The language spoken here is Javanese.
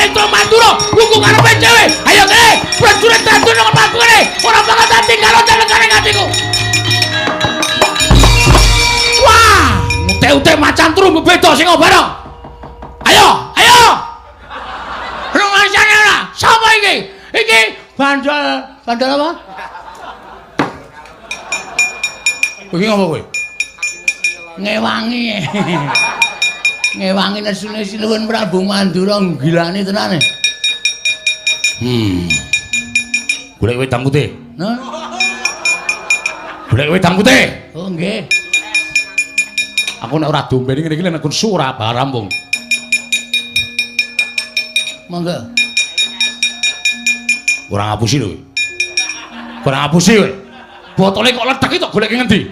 Palitra Mandura, wuku karepe dhewe. Ayo kene, prajurit ratu nang mlaku kene. Ora bakal tak tinggal dalekane atiku. Wah, ute-ute macan turu bebeda sing bareng. Ayo, ayo. Rumasane ora? Sapa iki? Iki bandel, bandel apa? Iki ngapa kowe? Ngewangi. Ngewangi nesune Sinuwun Prabu Mandura gilani tenane. Golek wedang putih. Nah, Golek wedang putih. Oh nggih. Aku nek ora dombeni ngene iki nek kun ora rampung. Monggo. Ora ngapusi lho kowe. Ora ngapusi kowe. Botole kok lethek iki tok golek ngendi?